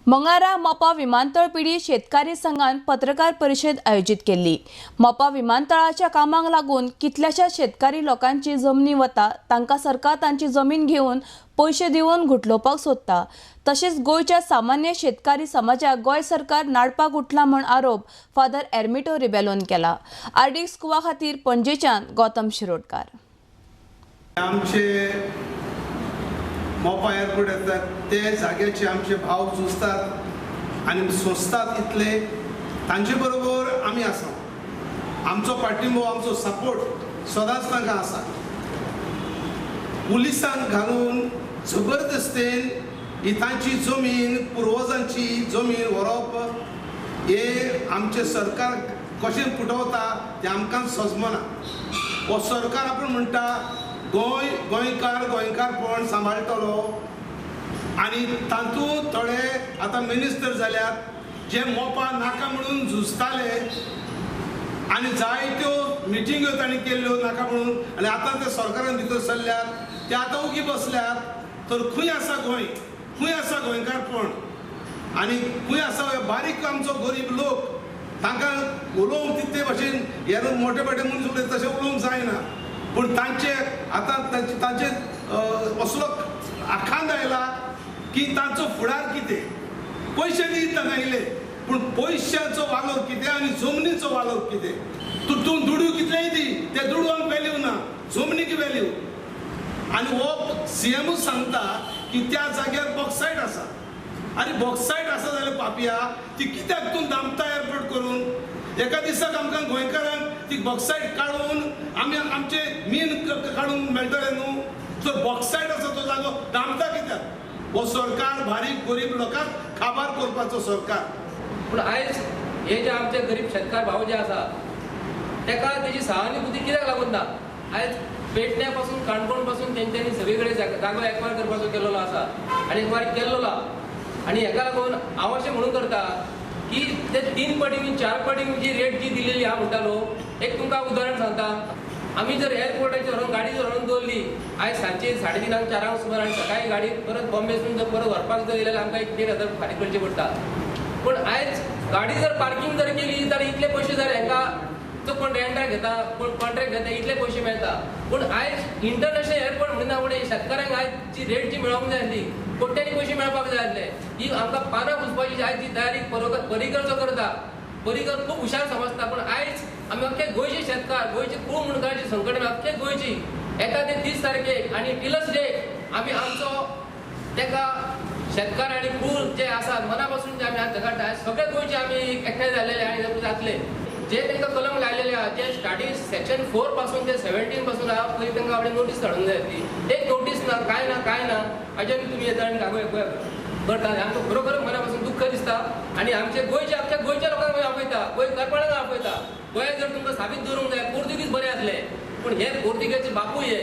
मंगळारा मोपा विमानतळ पिडी शेतकारी संघान पत्रकार परिशद आयोजीत केल्ली. मोपा विमानतळाच्या कामाक लागून कितल्याश्या शेतकारी लोकांची जमनी वता, तांकां सरकार तांची जमीन घेवन पयशे दिवन गुटलोवपाक सोदता. तशेंच गोंयच्या सामान्य शेतकारी समाजाक गोंय सरकार नाडपाक उठला म्हण आरोप फादर एर्मिटो रिबेलोन केला. आरडीएक्स गोवा खातीर पणजेच्यान गौतम शिरोडकार. आमचे मोपा एअरपोर्ट येतात ते जाग्याचे आमचे भाव झुजतात आनी सोंसतात इतले तांचे बरोबर आमी आसा. आमचो पाठिंबो, आमचो सपोर्ट सदांच तांकां आसा. पुलिसांक घालून जबरदस्तेन ही तांची जमीन, पुर्वजांची जमीन व्हरप हे आमचें सरकार कशें पुटवता तें आमकां सजमना. हो सरकार आपूण म्हणटा गोंय गोंयकार गोंयकारपण सांबाळटलो आनी तातूंत थोडे आतां मिनिस्टर जाल्यात जे मोपा नाका म्हणून झुजताले आनी जायत्यो मिटिंग्यो तांणी केल्ल्यो नाका म्हणून, आनी आतां ते सरकारान भितर सरल्यात, ते आतां उगी बसल्यात. तर खंय आसा गोंय, खंय आसा गोंयकारपण आनी खंय आसा बारीक आमचो गरीब लोक? तांकां उलोवंक तितले भशेन हे मोठे मोठे मनीस उलयता तशें उलोवंक जायना, पूण तांचे आतां तांचे असलो आखांद आयला की तांचो फुडार कितें. पयशे दित तांकां इल्ले, पूण पयशांचो वालोर कितें आनी जमनीचो वालोर कितें? तूं दुडू कितलेय दी, त्या दुडवांक वेल्यू ना, जमनीक वेल्यू. आनी हो सीएमूच सांगता की त्या जाग्यार बॉक्सायट आसा. आनी बॉक्सायट आसा जाल्यार पापया ती कित्याक तूं दामता एअरपोर्ट करून? एका दिसाक आमकां गोंयकारांक ती बॉक्सायट काडून आमी आमचे मीन काडूंक मेळटलें न्हू. तर बॉक्सायट आसा तो जागो दामता कित्याक? हो सरकार बारीक गरीब लोकांक काबार करपाचो सरकार. पूण आयज हे जे आमचे गरीब शेतकार भाव जे आसा तेका तेजी सहानुभूती कित्याक लागून ना? आयज पेडण्या पासून काणकोण पासून तेंच्यांनी सगळे कडेन जागो एकवार करपाचो केल्लो आसा आनी एकवार केल्लो आसा. आनी हेका लागून हांव अशें म्हणून करता की ते 3 पटींनी 4 पटींनी जी रेट जी दिलेली आहा म्हणटा लोक, एक तुमकां उदाहरण सांगता. आमी जर एअरपोर्टाचेर व्हरून गाडी जर व्हरून दवरली आयज सांजचे 3:30 4 सुमार आनी सकाळी गाडी परत बॉम्बेसून जर परत व्हरपाक जर येयल्यार आमकां एक 1,500 फारीक करचे पडटा. पूण आयज गाडी जर पार्कींग जर केली जाल्यार इतले पयशे जर हेका जो कोण रेंटाक घेता, कोण कॉन्ट्रॅक्ट घेता, इतले पयशे मेळटा. पूण आयज इंटरनॅशनल एअरपोर्ट म्हणिना फुडें शेतकाऱ्यांक आयज जी रेट जी मेळोंक जाय आसली, कोट्यांनी पयशे मेळपाक जाय आसले. ही आमकां पानां पुसपाची आयज जी तयारी पर्रीकर जो करता, पर्रीकर खूब हुशार समजता. पूण आयज आमी अख्खे गोंयचे शेतकार, गोंयचे खूब मुणकाराची संघटना अख्खे गोंयची येता ते 30 तारखेक आनी टिलस डेक आमी आमचो तेका शेतकार आनी कूळ जे आसा मना पासून जे आमी आज झगडटा, सगळे गोंयचे आमी एकठांय जाल्लेले आनी जातले. जे तांकां कलम लायलेले आहा जे स्टार्टींग सेक्शन 4 पासून ते 17 पासून आहा, पयलीं तांकां आपली नोटीस धाडूंक जाय आसली. एक नोटीस ना, कांय ना, कांय ना, हाजेर तुमी येता आनी जागो करता. आमकां खरोखर मना पासून दुख्ख दिसता आनी आमचे गोंयचे अख्ख्या गोंयच्या लोकांक आमी आपयता, गोंयकारपणाक आपयता. गोंय जर तुमकां साबीत दवरूंक जाय, पोर्तुगीज बरे आसले, पूण हे पोर्तुगेजचे बापूय हे